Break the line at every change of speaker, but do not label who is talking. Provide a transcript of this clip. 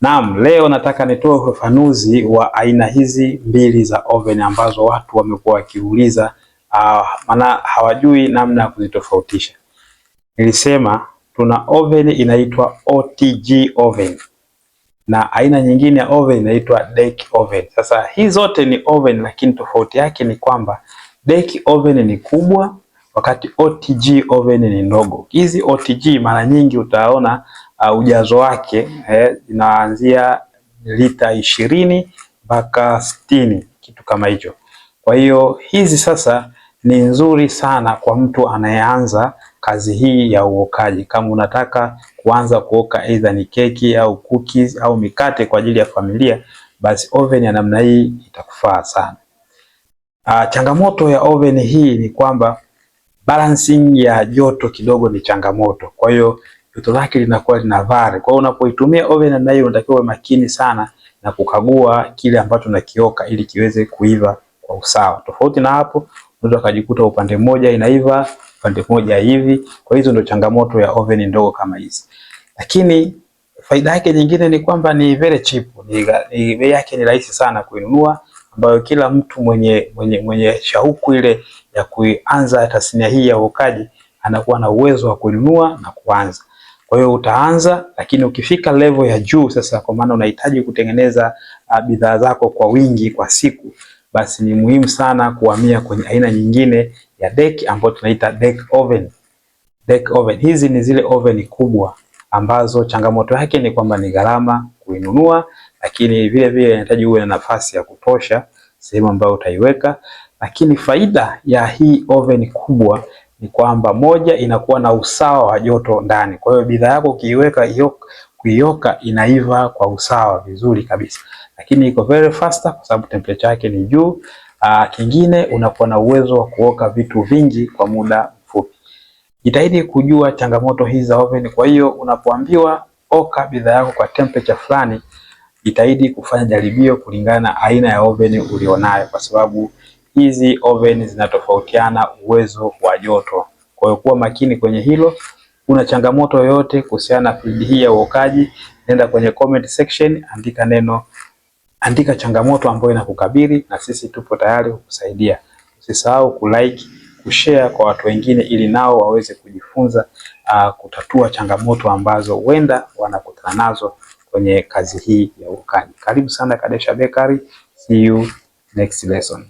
Naam, leo nataka nitoe ufafanuzi wa aina hizi mbili za oven ambazo watu wamekuwa wakiuliza, maana hawajui namna ya kuzitofautisha. Nilisema tuna oven inaitwa OTG oven na aina nyingine ya oven inaitwa deck oven. Sasa hizi zote ni oven, lakini tofauti yake ni kwamba deck oven ni kubwa wakati OTG oven ni ndogo. Hizi OTG mara nyingi utaona ujazo wake inaanzia lita 20 mpaka 60, kitu kama hicho. Kwa hiyo hizi sasa ni nzuri sana kwa mtu anayeanza kazi hii ya uokaji. Kama unataka kuanza kuoka aidha ni keki au cookies au mikate kwa ajili ya familia, basi oven ya namna hii itakufaa sana. Changamoto ya oven hii ni kwamba balancing ya joto kidogo ni changamoto. Kwa hiyo joto lake linakuwa lina vary. Kwa hiyo unapoitumia oven namna hiyo unatakiwa uwe makini sana na kukagua kile ambacho unakioka ili kiweze kuiva kwa usawa. Tofauti na hapo, unaweza ukajikuta upande mmoja inaiva, upande mmoja hivi. Kwa hizo ndio changamoto ya oven ndogo kama hizi. Lakini faida yake nyingine ni kwamba ni very cheap, ni bei yake ni rahisi sana kuinunua, ambayo kila mtu mwenye shauku ile ya kuanza tasnia hii ya uokaji anakuwa na uwezo wa kuinunua na kuanza. Kwa hiyo utaanza, lakini ukifika level ya juu sasa, kwa maana unahitaji kutengeneza bidhaa zako kwa wingi kwa siku, basi ni muhimu sana kuhamia kwenye aina nyingine ya deck ambayo tunaita deck oven. Deck oven hizi ni zile oven kubwa ambazo changamoto yake ni kwamba ni gharama kuinunua, lakini vile vile inahitaji uwe na nafasi ya kutosha sehemu ambayo utaiweka. Lakini faida ya hii oven kubwa ni kwamba moja, inakuwa na usawa wa joto ndani, kwa hiyo bidhaa yako ukiiweka kuioka inaiva kwa usawa vizuri kabisa, lakini iko very faster kwa sababu temperature yake ni juu. Kingine unakuwa na uwezo wa kuoka vitu vingi kwa muda mfupi. Jitahidi kujua changamoto hizi za oven. Kwa hiyo unapoambiwa oka bidhaa yako kwa temperature fulani, jitahidi kufanya jaribio kulingana na aina ya oven ulionayo, kwa sababu hizi oven zinatofautiana uwezo wa joto. Kwa hiyo kuwa makini kwenye hilo. Una changamoto yoyote kuhusiana na field hii ya uokaji, nenda kwenye comment section, andika neno, andika changamoto ambayo inakukabili na sisi tupo tayari kukusaidia. Usisahau kulike, kushare kwa watu wengine ili nao waweze kujifunza kutatua changamoto ambazo huenda wanakutana nazo kwenye kazi hii ya uokaji. Karibu sana Kadesha Bakery. See you next lesson.